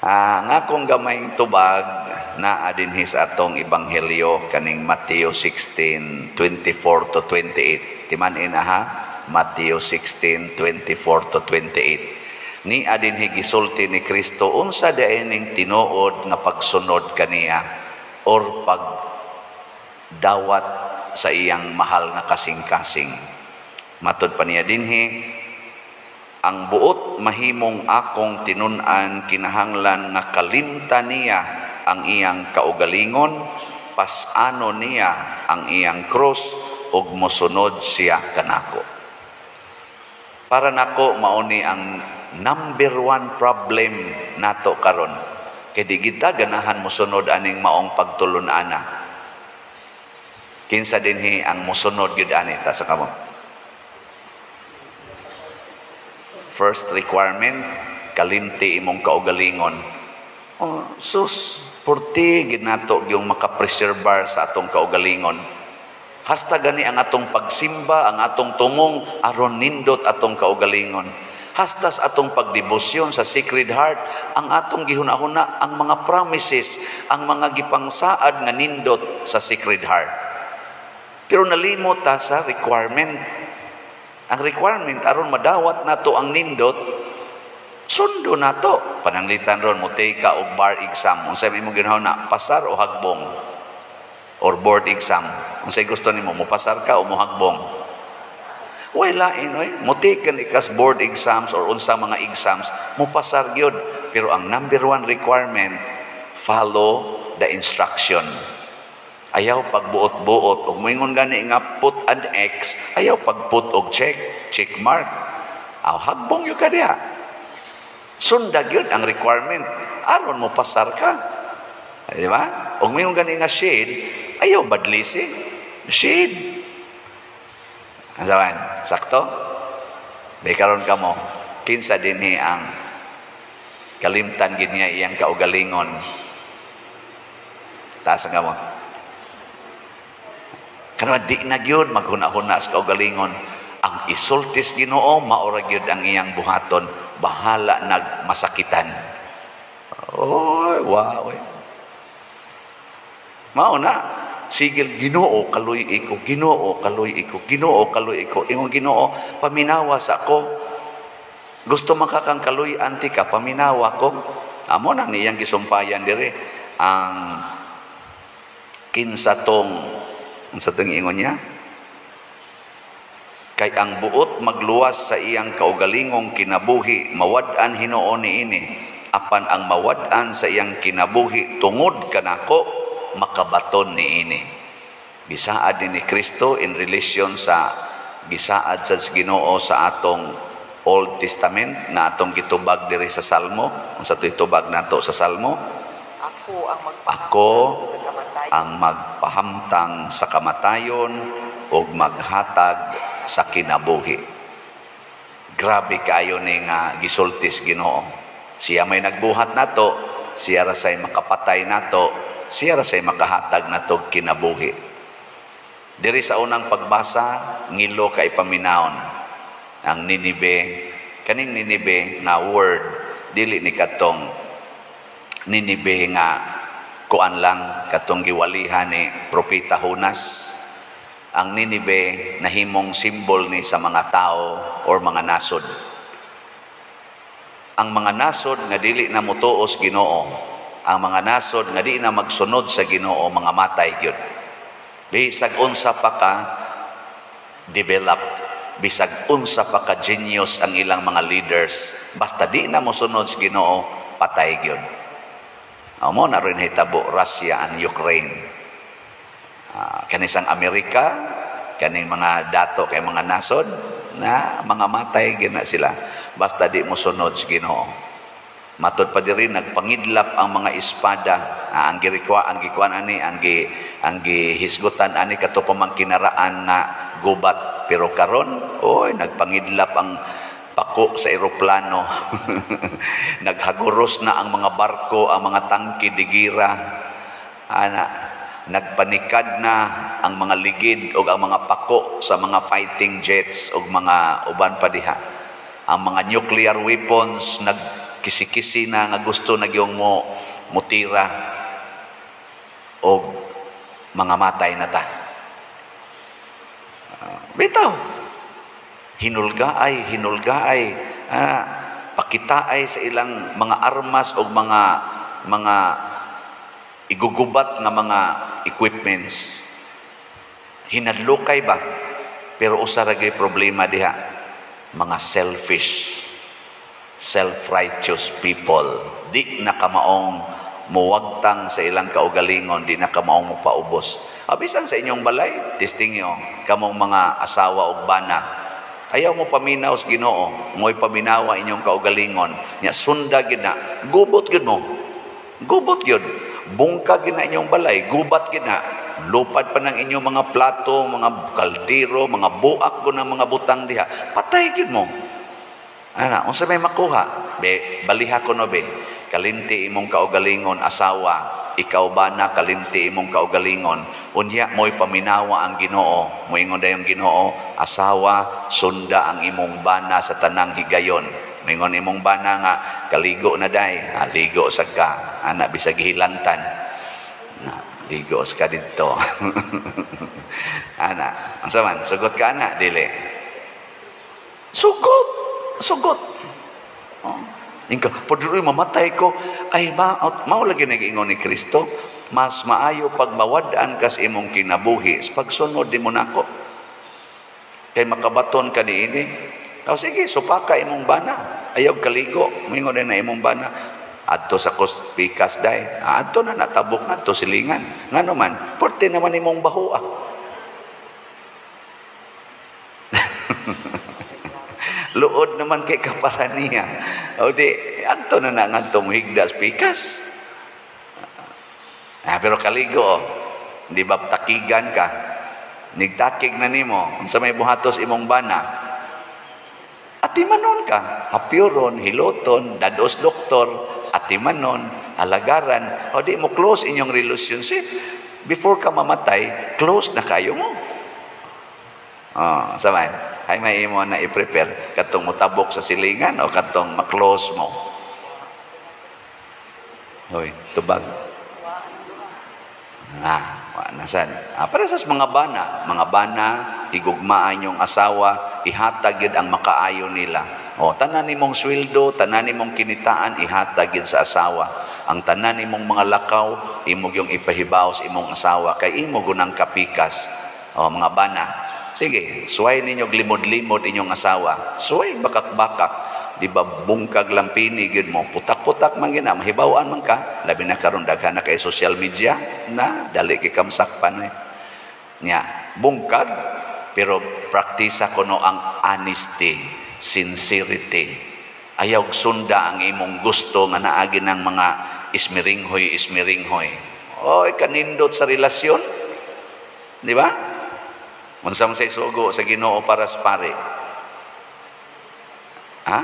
Ah, nga akong gamayng tubag naa dinhi sa atong ebanghelyo kaning Mateo 16:24 to 28. Timan-in aha, Mateo 16:24 to 28. Ni dinhi gisulti ni Kristo unsa diay ning tinuod nga pagsunod kaniya or pagdawat sa iyang mahal nga kasing-kasing. Matod pa niya dinhi, ang buot mahimong akong tinun-an kinahanglan nga kalimtan niya ang iyang kaugalingon, pas-ano niya ang iyang krus ug mosunod siya kanako. Para nako, mao ni ang number one problem nato karon. Kay di kita ganahan mosunod aning maong pagtulun-ana. Kinsa dinhi ang mosunod gyud ani? Taas kamot. First requirement, kalimti imong kaugalingon. Oh, sus, purti ginato yung makapreserbar sa atong kaugalingon. Hasta gani ang atong pagsimba, ang atong tumong, aron nindot atong kaugalingon. Hasta sa atong pagdebosyon sa Sacred Heart, ang atong gihuna-huna, ang mga promises, ang mga gipangsaad nga nindot sa Sacred Heart. Pero nalimot ta sa requirement. Ang requirement aron madawat nato ang nindot, sundo nato. Pananglitan ron mo take ka og bar exam, unsay imong ginahuna, pasar o hagbong? Or board exam, unsay gusto nimo, mo pasar ka o mohagbong? Way lain oy, mo take ka ikas board exams or unsa mga exams, mo pasar gyud. Pero ang number one requirement, follow the instruction. Ayaw pagbuot-buot. Ug moingon gani nga put an X, ayaw pagput og check, check mark. Aw, hagbong gyud ka diha. Sunda gyud ang requirement aron mo pasar ka. Di ba? Ug moingon gani nga shade, ayaw badlisi. Shade. Asawan, sakto? Bay karon kamo, kinsa dinhi ang kalimtan gid niya iyang kaugalingon? Taas ang kamot. Kana di na gyud maghuna-huna sa kaugalingon. Ang isultis Ginoo, maora gyud ang iyang buhaton, bahala nagmasakitan. Oy, wow. Oy. Mao na sigil, "Ginoo, kaluy ko, Ginoo, kaluy ko, Ginoo, kaluy ko." Ingon Ginoo, "Paminawa sa ako. Gusto makakang kaluy anti ka, paminawa ko." Amo nang iyang gisumpayan dire ang kinsa tong unsa tong ingon niya? Kay ang buot magluwas sa iyang kaugalingong kinabuhi, mawad-an hinuon niini. Apan ang mawad-an sa iyang kinabuhi tungod kanako, makabaton niini. Gisaad ni Kristo in relation sa gisaad sa Ginoo sa atong Old Testament na atong gitubag diri sa Salmo. Unsa to'y tubag nato sa Salmo? Ako ang Ako magpahamtang sa kamatayon. Ang magpahamtang sa kamatayon ug maghatag sa kinabuhi. Grabe kaayo ni nga gisultis Ginoo. Siya may nagbuhat nato, siya ra say makapatay nato, siya ra say makahatag nato kinabuhi. Diri sa unang pagbasa, ngilo kay paminawon ang Ninibe. Kaning Ninibe nga word, dili ni katong Ninibe nga kuan lang, katong giwalihan ni Propeta Jonas. Ang Ninibe nahimong simbol ni sa mga tao or mga nasod. Ang mga nasod nga dili na motuos Ginoo, ang mga nasod nga di na magsunod sa Ginoo, mga matay gyud. Bisag unsa pa ka developed, bisag unsa pa ka genius ang ilang mga leaders, basta di na mosunod sa Ginoo, patay gyud. Amo na rin hitabo Russia and Ukraine. Kanisang Amerika, kaning mga dato kay mga nasod, na mga matay gyud na sila basta di mosunod sa Ginoo. Matod pa diri, nagpangidlap ang mga espada. Ang girikwa, ang gikuan ani, ang gihisgutan ani kato pa mang kinaraan nga gubat, pero karon, oy, nagpangidlap ang pako sa eroplano. Naghaguros na ang mga barko, ang mga tangke de gira. Ana, nagpanikad na ang mga ligid o ang mga pako sa mga fighting jets o mga uban pa diha. Ang mga nuclear weapons nag kisi-kisi na nga gusto na gyung mo mutira og mga matay na ta. Bitaw. Hinulgaay, hinulgaay, pakitaay sa ilang mga armas o mga igugubat nga mga equipments. Hinadlokay ba? Pero usa ra gyud problema diha, mga selfish, self-righteous people. Di na kamaong muwagtang sa ilang kaugalingon, di na kamaong mopaubos. Abisan sa inyong balay, testing nyo, kamong mga asawa og bana, ayaw mo paminaw sa Ginoo, mo'y paminawa inyong kaugalingon, nya sunda gid na, gubot gid mo. Gubot gyud. Bungka gid na inyong balay, gubat gid na. Lupad pa ng inyong mga plato, mga kaldero, mga buak ko ng mga butang diha. Patay gid mo. Ana, unsa may makuha? Be, baliha ko no be. Kalimti imong kaugalingon asawa, ikaw ba na kalimti imong kaugalingon? Unya mo'y paminawa ang Ginoo. Moingon dayong Ginoo, asawa, sunda ang imong bana sa tanang higayon. Moingon imong bana nga kaligo na day, ligo sa ka, ana bisag hilantan. Na, ligo sa ka didto. Ana, unsa man, sugot ka ana dili? Sugot, sugot. Oh. Ingka, padroy mamatay ko, ay mao lagi nag-ingon ni Kristo, mas maayo pag mawad-an kas imong kinabuhi sa pagsunod nimo nako. Kay makabaton ka niini. O sige, supaka imong bana. Ayaw kaligo, moingon na imong bana. Adto sa pikas day. Adto na natabok ngadto silingan. Ngano man, porte naman imong baho ah. Luod naman kay kapara niya. O di, adto na na ngadto mohigda sa pikas. Pero kaligo, oh. Di ba takigan ka? Nigtakig na nimo, unsa may buhatos imong bana? Atimanon ka, hapyoron, hiloton, dados doktor, atimanon, alagaran. O di mo close inyong relationship. Before ka mamatay, close na kayo mo. Oh, saman, ay may imo na i-prepare katong motabok sa silingan o katong ma-close mo. Hoy, tubag. Wa na sad. Para sa mga bana, higugmaan yung asawa, ihatag yun ang makaayo nila. O, tanan nimong sweldo, tanan nimong kinitaan, ihatag yun sa asawa. Ang tanan nimong mga lakaw, imong yung ipahibaw sa imong asawa, kay imo gunang kapikas. O, mga bana, sige, suway ninyo limod-limod inyong asawa. Suway bakak-bakak. Di ba bungkag lampini gyud mo, putak-putak man gina, mahibaw-an man ka. Labi na karon daghan na kay social media na dali kay kamsakpan eh. Nya, bungkag pero praktisa kuno ang honesty, sincerity. Ayaw sunda ang imong gusto nga naagi ng mga ismiringhoy, ismiringhoy. Oy, kanindot sa relasyon. Di ba? Unsa man sa isugo sa Ginoo para sa pare? Ha?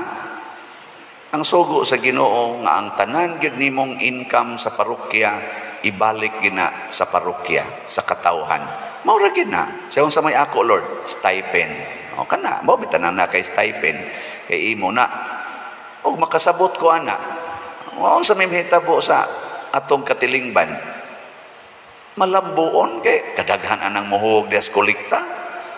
Ang sugo sa Ginoo nga ang tanan gyud nimong income sa parokya ibalik gina sa parokya, sa katawhan. Mao ra gyud na. Sa unsa may ako Lord, stipend. O kana, mao bitanan na kay stipend kay imo na. Og makasabot ko ana. Unsa may mahitabo sa atong katilingban? Malambuon kay kadaghan anang muhog dias kolekta.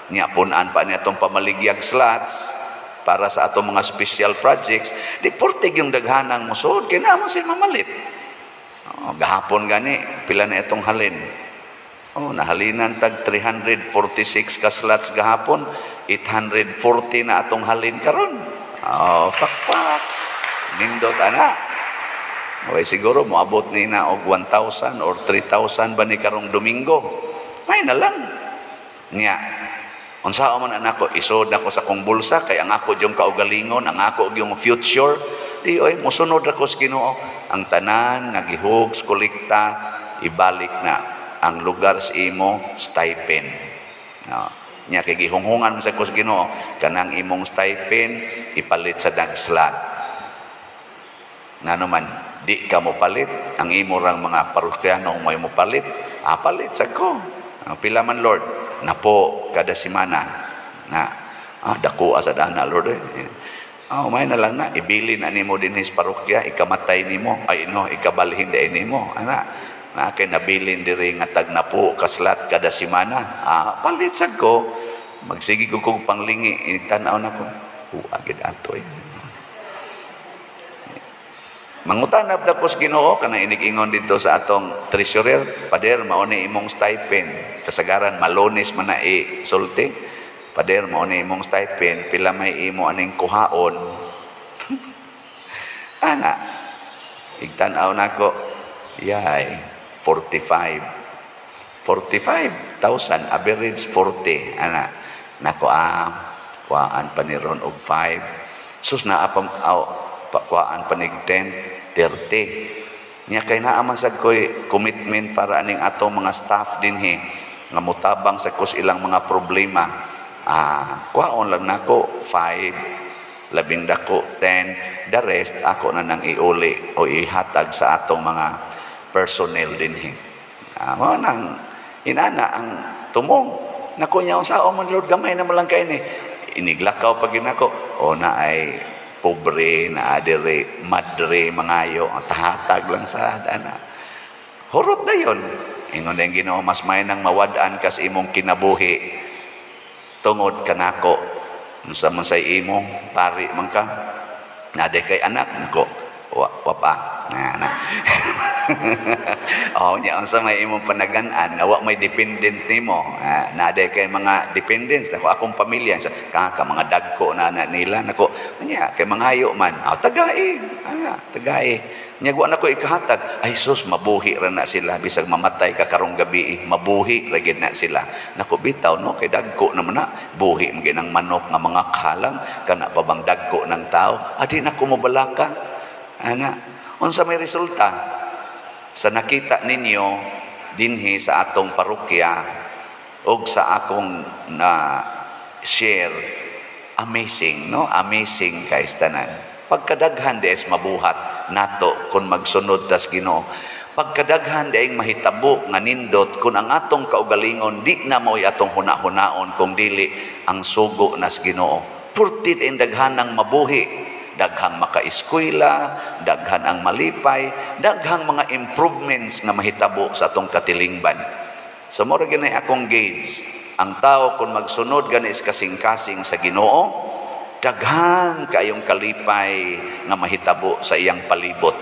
Nya pun-an pa ni atong pamaligyag slots para sa atong mga special projects. Di portig yung daghanang musod kay naa man say mamalit. Oh, gahapon gani pila na itong halin. Oh, nahalinan tag 346 ka slots gahapon, 840 na atong halin karon. Oh, pakpak. Nindot ana. Okay, siguro moabot ni na og 1,000 or 3,000 ba ni karong Domingo. May na lang. Nya, unsa man anak ko, isod ako sa kong bulsa kay ang ako yung kaugalingon, ang ako yung future. Di oy, mosunod ako sa Ginoo. Ang tanan nga gihug sa kolekta, ibalik na ang lugar sa imo stipend. No. Nya kay gihunghungan mo sa ko sa Ginoo, kanang imong stipend ipalit sa dagslot. Ngano man di ka mo palit, ang imo rang mga parokyano mo mo palit, palit sa ko. Pila man Lord, napo kada semana. Na dako asa dana Lord eh. Ah, umay na lang na, ibilin na nimo dinhi sa parokya, ikamatay nimo, ay no, ikabalhin diay nimo. Ana, na kay nabilin diri nga tag napo ka slot kada semana. Ah, palit sad ko. Magsige ko kog panglingi, tan-aw nako. Kuha gid ato eh. Mangutanab tapos Ginoo kana inig-ingon dito sa atong treasurer, "Pader, mao ni imong stipend." Kasagaran malones man na i-sulti. "Pader, mao ni imong stipend, pila may imo aning kuhaon?" Ana, igtan-aw nako, yay, 45. 45,000, average 40. Ana, nako ah, kuhaan pa ni ron og 5. Sus naa pa, aw, pa, kuhaan pa nig 10, 30. Nya kay naa man sad ko'y commitment para aning atong mga staff dinhi nga mutabang sa kus ilang mga problema. Ah, kuhaon lang nako 5, labing dako 10, the rest ako na nang iuli o ihatag sa atong mga personnel dinhi. Ah, mao nang inana ang tumong. Nako niya, unsaon man, Lord, gamay na man lang kay ni. Iniglakaw pag nako o na ay pobre na adere madre mangayo, tahatag lang sa ana. Hurot na yon. Ingon ang Ginoo, mas may nang mawad-an kas imong kinabuhi tungod kanako. Unsa man say imo, pari man ka, nade kay anak nako, wa pa na na. Oh, nya unsa may imong panagan-an, wa may dependent nimo? Ah, naa kay mga dependents? Nako, akong pamilya sa ka mga dagko na na nila. Nako, nya kay mangayo man, aw, tagai ana, tagai. Nya wa nako ikahatag, ay sus, mabuhi ra na sila bisag mamatay ka karong gabi, mabuhi ra gid na sila. Nako, bitaw no, kay dagko naman na buhi man ang manok nga mga kalang kana pa bang dagko ng tao, adi na ko mobalaka ana. Unsa may resulta sa nakita ninyo dinhi sa atong parokya og sa akong na share? Amazing, no? Amazing kay tanan. Pagkadaghan des mabuhat nato kung magsunod tas Ginoo, pagkadaghan diay mahitabo nga nindot kung ang atong kaugalingon di na mo'y atong huna-hunaon kung dili ang sugo nas Ginoo. Purtit ang daghanang mabuhi, daghang makaeskwela, daghan ang malipay, daghang mga improvements nga mahitabo sa atong katilingban. So mao ra gyud akong gauge. Ang tao kung magsunod gani is kasing-kasing sa Ginoo, daghan kayong kalipay nga mahitabo sa iyang palibot.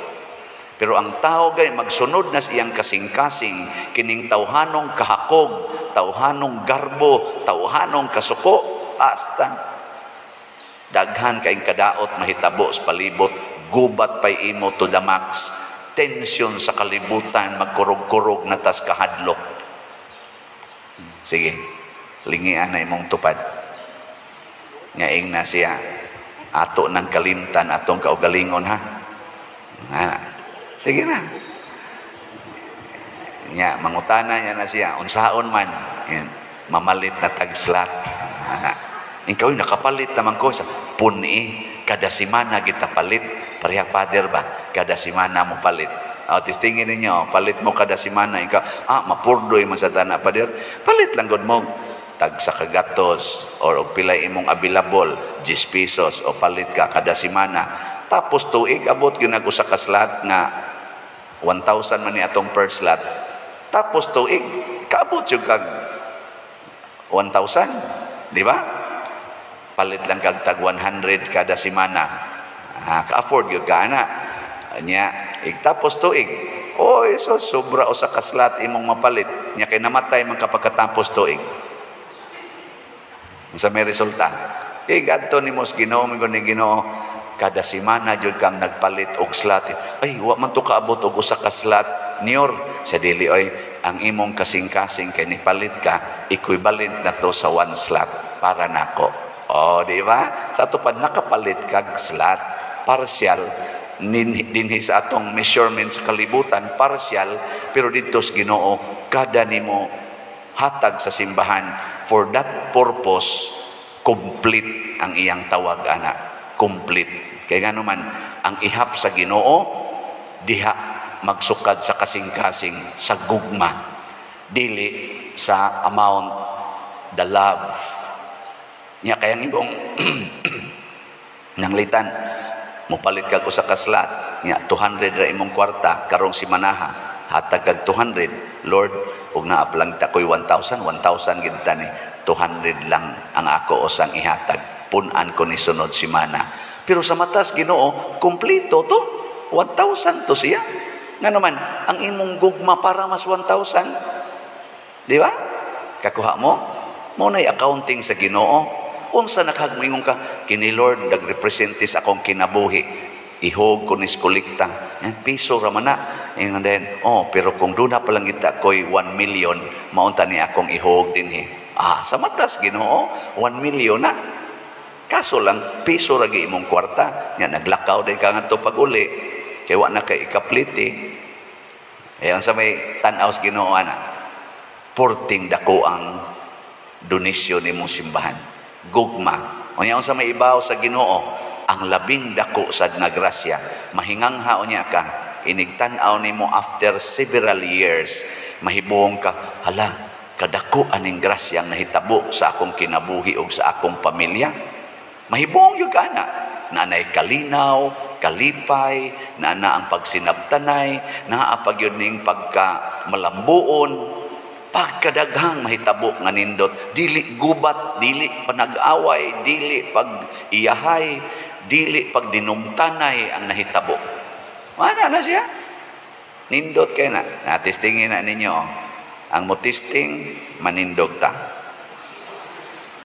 Pero ang tao gay magsunod na sa iyang kasing-kasing, kining tawhanong kahakog, tawhanong garbo, tawhanong kasuko, hasta daghan kayong kadaot mahitabo sa palibot, gubat pay imo to the max, tension sa kalibutan, magkurog-kurog na tas kahadlok. Sige, lingian na imong tupad. Nga na siya, ato ng kalimtan, atong kaugalingon ha. Ha. Sige na. Nya, mangutana niya na siya, unsaon man, yan, mamalit na tag-slot. Ha. Ikaw nakapalit naman ko sa puni, kada simana kita palit. Pareha father ba? Kada simana mo palit. O, testingin ninyo, palit mo kada simana. Ikaw, ah, mapurdoy man sa tana, pader. Palit lang gud mo tag sa kagatos or og pila imong available, 10 pesos o palit ka kada simana. Tapos tuig abot gyud usa ka slot nga 1,000 man ni atong per slot. Tapos tuig kaabot jud kag 1,000, di ba? Palit lang kag tag 100 kada semana. Ah, ka-afford gyud ka ana. Nya, tapos tuig. Oy, so sobra usa ka slot imong mapalit. Nya kay namatay man kapagkatapos tuig. Unsa may resulta? Kay gadto nimo sa Ginoo, mingon ni Ginoo, kada semana jud kang nagpalit og slot. Ay, wa man to kaabot og usa ka slot niyor sa dili oy. Ang imong kasing-kasing kay nipalit ka, equivalent na to sa one slot para nako. Oh, di ba? Sa ato pa nakapalit kag slot partial dinhi sa atong measurement sa kalibutan, partial, pero dito sa Ginoo kada nimo hatag sa simbahan for that purpose, complete ang iyang tawag ana, complete. Kay ngano man ang ihap sa Ginoo diha magsukad sa kasing-kasing, sa gugma, dili sa amount, the love niya. Kaya ang imong Nanglitan, mopalit kag usa ka slot, nya 200 ra imong kwarta karong simanaha, hatag kag 200, "Lord, ug naa pa lang ta koy 1,000, 1,000 gid ta ni, 200 lang ang ako usang ihatag. Pun-an ko ni sunod simana." Pero sa matas Ginoo, kompleto to. 1,000 to siya. Nga naman, ang imong gugma para mas 1,000. Di ba? Kakuha mo? Mao na'y accounting sa Ginoo. Unsa nakagmoingon ka, "Kini Lord, nagrepresente sa akong kinabuhi. Ihog ko ni kolekta. Eh, piso ra man na." Ingon din, "Oh, pero kung duna pa lang kita ko'y 1 million, maunta ni akong ihog dinhi." Ah, sa matas Ginoo, 1 million na. Kaso lang, piso ra imong kwarta. Nya naglakaw din ka ngadto pag-uli. Kay wa na kay ikapliti. Eh, ang sa may tan-aw sa Ginoo ana, porting dako ang donisyon nimong simbahan. Gugma. Unya unsa may ibaw sa Ginoo, ang labing dako sad nga grasya, mahingangha unya ka, inigtan-aw nimo after several years, mahibuong ka, "Hala, kadako aning grasya ang nahitabo sa akong kinabuhi ug sa akong pamilya." Mahibuong gyud ka na. Nanay kalinaw, kalipay, na ang pagsinabtanay, naa pa gyud ning pagka malambuon, pagkadaghang mahitabo nga nindot, dili gubat, dili panag-away, dili pag iyahay, dili pag dinumtanay ang nahitabo. Mana na siya? Nindot kay na. Natestingin na ninyo. Ang mo testing, manindog ta.